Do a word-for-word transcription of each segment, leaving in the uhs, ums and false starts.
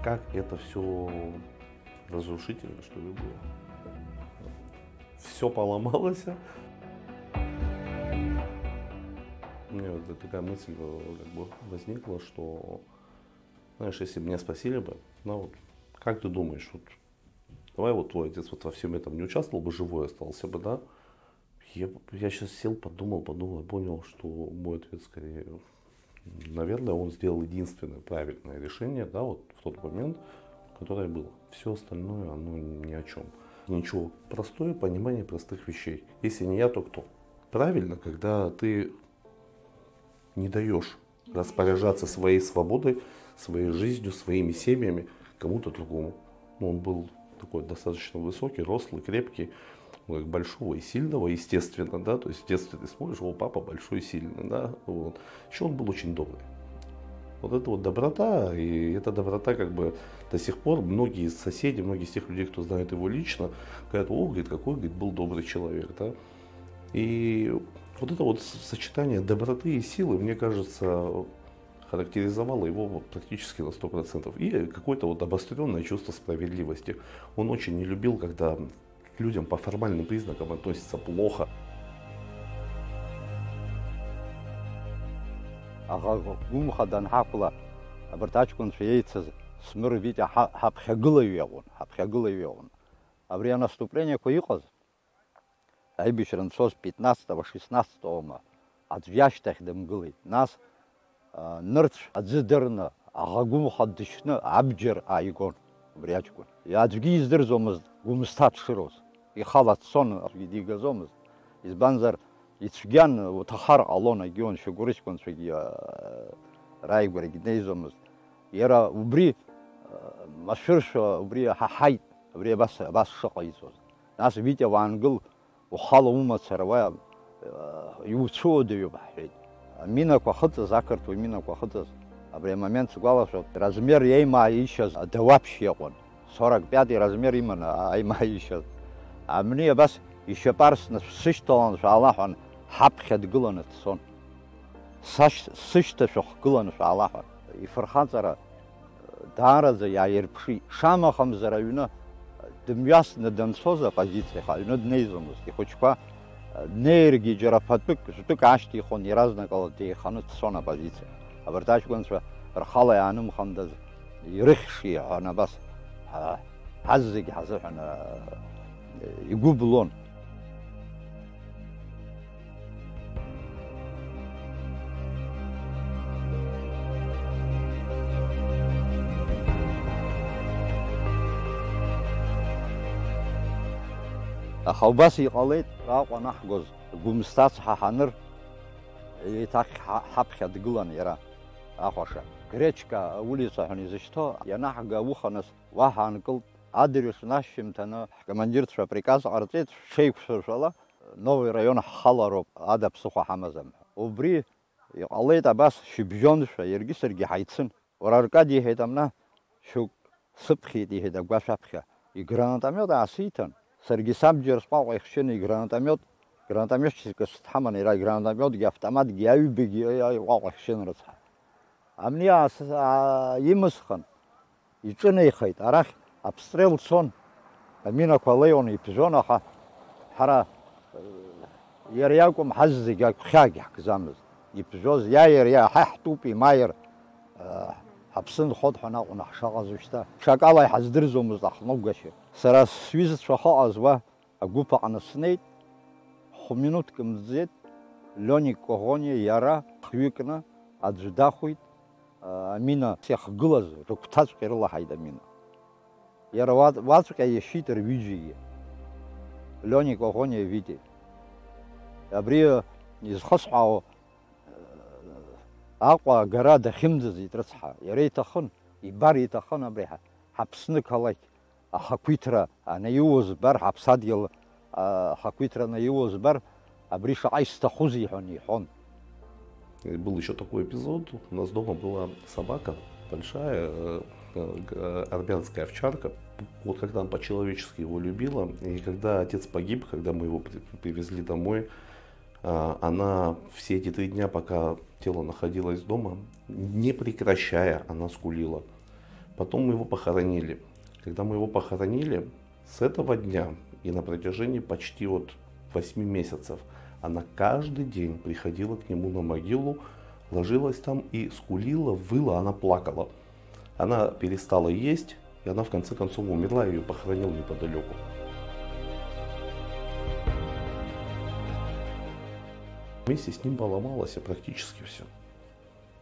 Как это все разрушительно, что ли, было. Все поломалось. У меня вот такая мысль э, как бы возникла, что, знаешь, если бы меня спросили бы, ну вот, как ты думаешь, вот, давай вот твой отец вот во всем этом не участвовал бы, живой остался бы, да? Я, я сейчас сел, подумал, подумал и понял, что мой ответ скорее, наверное, он сделал единственное правильное решение, да, вот в тот момент, которое было. Все остальное, оно ни о чем. Ничего. Простое понимание простых вещей. Если не я, то кто? Правильно, когда ты не даешь распоряжаться своей свободой, своей жизнью, своими семьями кому-то другому. Ну, он был такой достаточно высокий, рослый, крепкий, ну, как большого и сильного, естественно, да, то есть в детстве ты смотришь, о, папа большой и сильный, да, вот. Еще он был очень добрый. Вот это вот доброта, и эта доброта как бы до сих пор многие соседи, многие из тех людей, кто знает его лично, говорят, о, говорит, какой, говорит, был добрый человек, да. И вот это вот сочетание доброты и силы, мне кажется, характеризовало его вот практически на сто процентов. И какое-то вот обострённое чувство справедливости. Он очень не любил, когда к людям по формальным признакам относятся плохо. Аха гәымха данҳақәла, абарҭ аҷкәынцәа еицыз Смыр Витиа ҳа-, ҳаԥхьагылаҩ иаҟәын, ҳаԥхьагылаҩ иаҟәын. Абри анаступлениақәа иҟаз, аибашьра анцоз пятнадцатого, шестнадцатого ма аӡә иашьҭахь дымгылеит. Нас, а, нырцә аӡы дырны, аӷа гәымха дышьны абџьар ааигон убри аҷкәын. Аӡәгьы издырӡомызт Гәымсҭа дшыроуз. Ихала дцон, аӡәгьы дигаӡомызт. Избанзар, ицәгьан, уҭахар ҟалон, агьион шьагәырышьқәанцәагьы, а, рааигәарагьы днеизомызт. Иара убри, а, машәыршәа убри иаҳаҳаит, абри абас, абас шыҟаиҵоз. Нас Витиа уаангыл, ухала умацара, уа, э, иуцәыуадаҩуп ҳҳәеит. Аминақәа ахыҵыз, ақырҭуа минақәа ахыҵыз, абри амомент сгәалашәоит, размер еимааишьаз адауаԥшь иаҟәын. Сорок пятый размер иманы аимааишьаз. Амни абас ишьапы арсны шәсышьҭалан шәаала ҳәан, ҳаԥхьа дгыланы дцон. Сашь-, сышьҭа шәыхгыланы шәаала ҳәа. Ифырхаҵара даараӡа иааирԥшит. Шамахамзар аҩны дымҩасны данцоз апозициахь аҩны днеизомызт. Ихәыҷқәа днеиргьы џьара фатәык, жәтәык аашьҭихуан, иаразнакала деиханы дцон апозициахь. Абарҭ аҷкәынцәа рхала иаанымхандаз ирыхьшьи ҳәа абас ҳа-, ҳаззегь ҳазыҳәан, а, игәы блон. Аха убас иҟалеит, Аҟәа анаҳгоз, Гәымсҭа ацҳа ҳаныр, еиҭах ҳа-, ҳаԥхьа дгылан иара, ахәаша. Гречка аулица ҳәа изышьҭоу ианаҳга ауха нас, уа ҳаанкылт, адырҩаҽны ашьжьымҭаны ҳкомандирцәа априказ ҟарҵеит, шеиқәшәыршәала, Новый раион ҳхалароуп, ада ԥсыхәа ҳамаӡам ҳәа. Убри иҟалеит абас, шьыбжьоншәа, иаргьы саргьы ҳаицын. Уара, Аркади, иҳәеит Амна, шьоук сыԥхьеит, иҳәеит агәашә аԥхьа. Игранатомиот аасиҭан, саргьы сабџьар сҟәаҟәа ихшьын, игранатомиот, гранатомиотчик сҭҳаман, иара игранатомиотгьы, автоматгьы, аҩбагьы иҟәаҟәа ихшьын рыцҳа. Амни аас-, аа, имысхын, иҿынеихеит, арахь аԥстрел цон, аминақәа леиуан, иԥжәон, аха ҳара, э, иара иакәым ҳаззегь агәхьаагь ҳкӡамызт. Иԥжәоз иааир, иа-, ҳа ҳтәуп, имааир, э, ҳаԥсы нхоит ҳәа акәын ҳшаҟаз уажәшьҭа. Ҽакала иҳаздырӡомызт аҳҭнықәгашьа. Сара сҩызцәа ахьыҟаз уа агәыԥ аҟны снеит, хә-минуҭк мҵӡеит, Лионик Коӷониа иара хҩыкны аӡә дахәит, амина иахгылаз рыгәҭаҵәҟьа ирылаҳаит амина. Иара уа-, уаҵәҟьа иашьит рҩыџьагьы, Лионик Коӷониа Витеи. Абри изхысҳәаау, Аҟәа агара дахьымӡаӡеит рыцҳа, иара иҭахын, ибар иҭахын абри ҳа-, ҳаԥсны қалақь. Ахақәиҭра анаиуо збар, ҳаԥсадгьыл, а, ахақәиҭра анаиуо збар, абри шаҟа исҭахузеи ҳәа иҳәон. И был еще такой эпизод. У нас дома была собака большая, э, э, г-, э, армянская овчарка. Вот как она по-человечески его любила, и когда отец погиб, когда мы его при-, привезли домой, а, она все эти три дня, пока тело находилось дома, не прекращая, она скулила. Потом мы его похоронили. Когда мы его похоронили, с этого дня и на протяжении почти вот восьми месяцев она каждый день приходила к нему на могилу, ложилась там и скулила, выла, она плакала. Она перестала есть, и она в конце концов умерла, и её похоронил неподалёку. Вместе с ним поломалось практически всё.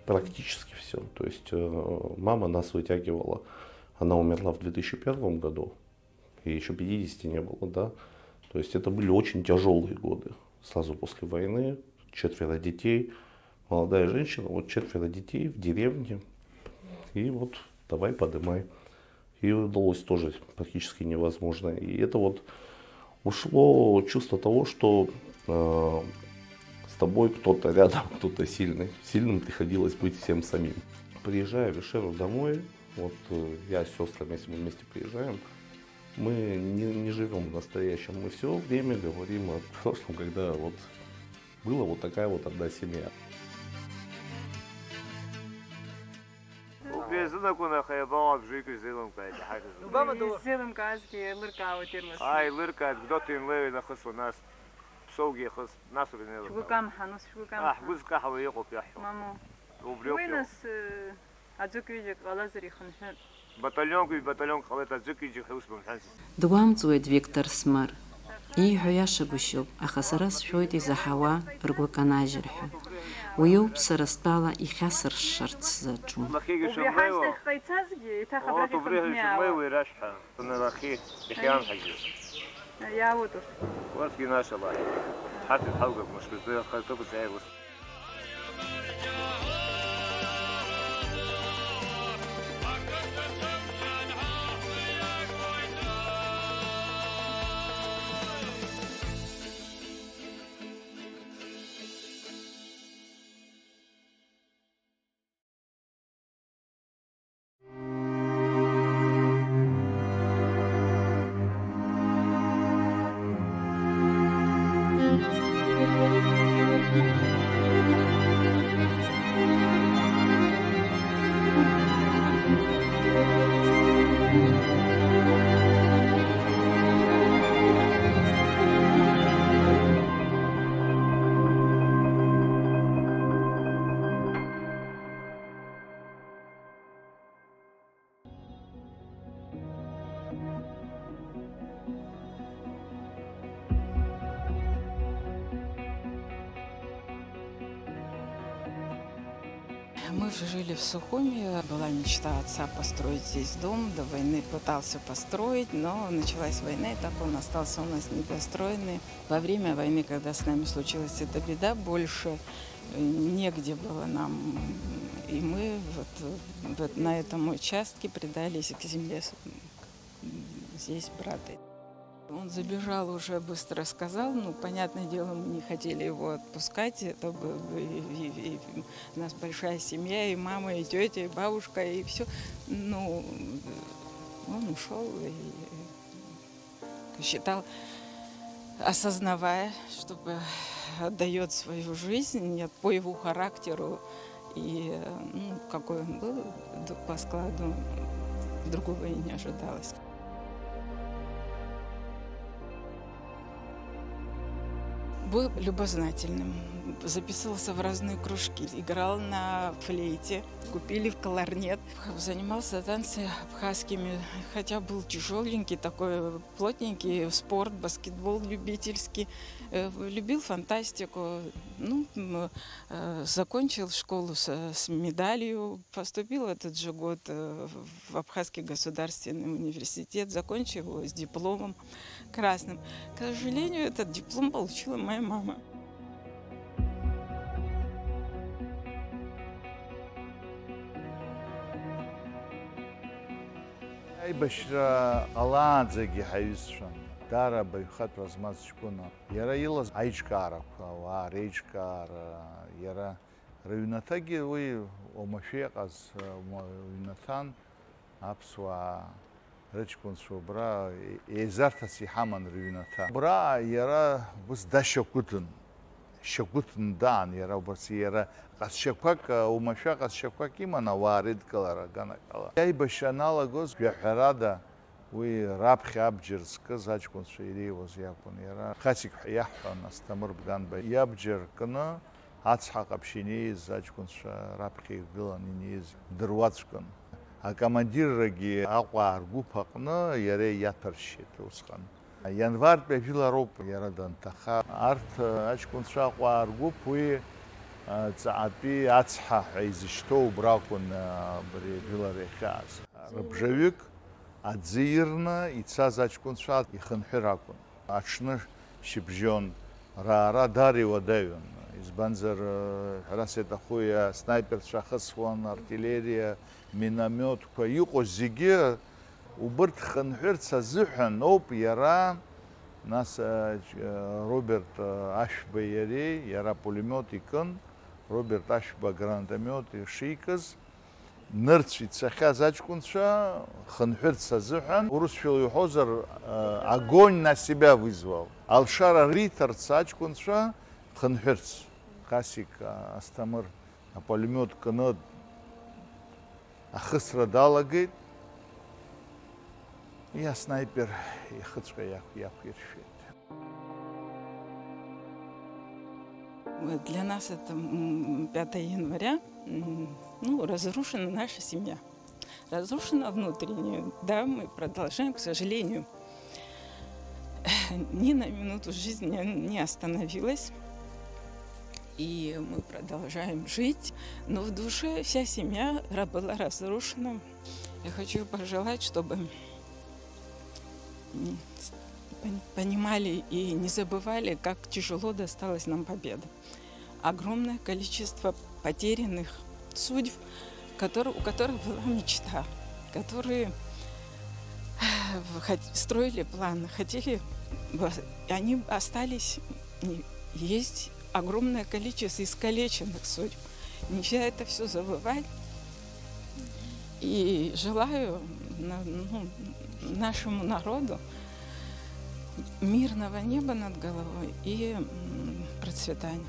Практически всё. То есть, э, мама нас вытягивала. Она умерла в две тысячи первом году. Ей ещё пятидесяти не было, да. То есть это были очень тяжёлые годы. Сразу после войны, четверо детей, молодая женщина, вот четверо детей в деревне. И вот давай подымай. И удалось тоже практически невозможно. И это вот ушло чувство того, что, э, с тобой кто-то рядом, кто-то сильный. Сильным приходилось быть всем самим. Приезжая в Ишеру домой, вот, э, я с сёстрами, если мы вместе приезжаем, мы не, не живём в настоящем. Мы всё время говорим о прошлом, когда вот была вот такая вот одна семья. Убри азын акәын, аха иабаҟоу абжеиқәа изеилымкааит, иҳахьыз. Убама ду? Изеилымкаазгьы еилыркаауеит ирласны. Ааи, еилыркааит, Гәдоуҭа инлеиуеит нахыс уа нас. Ԥсоугьы иахыс, нас убри неилымкаауеит. Шәгәы камҳан, ус шәгәы камҳан. Аҳ, ҳгәы зкаҳауа иҟоуп иаҳҳәо. Мамоу. Убриоуп. Уи иҟоу. Нас, э, аӡәык-ҩыџьак ҟалазар ихынҳәып. Батальонк, ҩбаталионк ҟалеит, аӡәык-ҩыџьак ҳәа ус бымҳәан. Дгәамҵуеит Виктор Смыр. Ииҳәо иашагәышьоуп, аха сара сшәоит изаҳауа ргәы канажьыр ҳәа. Уиоуп сара стәала ихьасыршшарц сзаҿу. Лахьигьы Убри шәымнеиуа. Ҳашьҭахьҟа ицазгьы, еиҭах Урҭ абрахь убри ихынҳәны иаауа. Шәымнеиуа ирашәҳәа. Лахьи, иахьанҳагьы. Иаауеит урҭ. Урҭгьы нашала. Ҳарҭ ирҳалгап мышкызы, ахатәы ус. Мы жили в Сухуми. Была мечта отца построить здесь дом. До войны пытался построить, но началась война, и так он остался у нас недостроенный. Во время войны, когда с нами случилась эта беда, больше, э, негде было нам. И мы вот, э, вот на этом участке придались к земле с-, м, здесь брата. Он забежал, уже быстро сказал. Ну, понятное дело, мы не хотели его отпускать. Это бы, и, и, и у нас большая семья, и мама, и тётя, и бабушка, и всё. Ну, он ушёл и посчитал, осознавая, что бы отдаёт свою жизнь, нет, по его характеру и, ну, какой он был, д-, по складу, другого и не ожидалось. Был любознательным, записывался в разные кружки, играл на флейте, купили кларнет, занимался танцами абхазскими, хотя был тяжёленький такой, плотненький, спорт, баскетбол любительский. Э, любил фантастику. Ну, м, э, закончил школу с, с медалью, поступил в этот же год, э, в Абхазский государственный университет, закончил его с дипломом красным. К сожалению, этот диплом получила моя мама. Аибашьра ҟалааӡагьы ҳаҩызцәан, даара абаҩхатәра змаз ҷкәына. Иара илаз аиҿкаарақәа, ауаа реиҿкаара, иара рыҩнаҭагьы уи оумашәа иҟаз, оума-, ҩнаҭан, аԥсуаа рыҷкәынцәа убра е-, еизарҭас иҳаман рыҩнаҭа. Убра иара ус дашьа кәытын. Шьагәыҭны даан иара убарҭ, иара ҟазшьақәак, оумашәа ҟазшьақәак иман ауаа рыдкылара аганахьала. Аибашьра аналагоз, жәаҳәарада, уи раԥхьа абџьар зкыз аҷкәынцәа иреиуаз иакәын. Иара Хасик ҳәа иаҳҳәон, Асҭамыр Бганба иабџьар кны ацҳа ҟаԥшь инеиз аҷкәынцәа раԥхьа игылан инеиз дыруаӡәкын. Акомандиррагьы Аҟәаа ргәыԥ аҟны иара иаҭәаршьеит усҟан. Ианвартәи ажәылароуп иара данҭаха. Арҭ аҷкәынцәа Аҟәаа ргәыԥ уи, а, ҵаҟатәи ацҳа ҳәа изышьҭоу убра акәын, а, абри ажәылара иахьааз. Рыбжаҩык аӡы ирны ицаз аҷкәынцәа ихынҳәыр акәын. Аҽны шьыбжьон раара даара иуадаҩын. Избанзар, а, ҳәарас иаҭаху, аснаиперцәа ахысуан, артиллериа, миномиотқәа иҟоу зегьы убырҭ хынҳәырц азыҳәан ауп иара, нас, а, Роберт, а, Ашәба иареи, иара апулемиот икын, Роберт Ашәба агранатомиот ишикыз, нырцә ицахьаз аҷкәынцәа хынҳәырц азыҳәан, урысшәала иуҳәозар, а, огонь на себя вызвал. Алшара риҭарц аҷкәынцәа хынҳәырц. Хасик, а, Асҭамыр апулемиот кны ахысра далагеит, иаснайпер ихыҵәҟьа иақә-, иақәиршәеит. Для нас это, м, пятое января, м, ну, разрушена наша семья. Разрушена внутренне. Да, мы продолжаем, к сожалению. Ни на минуту жизнь не, не остановилась. И мы продолжаем жить, но в душе вся семья ра-, была разрушена. Я хочу пожелать, чтобы, м, с-, пон-, понимали и не забывали, как тяжело досталась нам победа. Огромное количество потерянных судьб, которые, у которых была мечта, которые, э, хот-, строили планы, хотели, и они остались. И есть огромное количество искалеченных судьб. Нельзя это всё забывать. И желаю на-, ну, нашему народу мирного неба над головой и, м, процветания.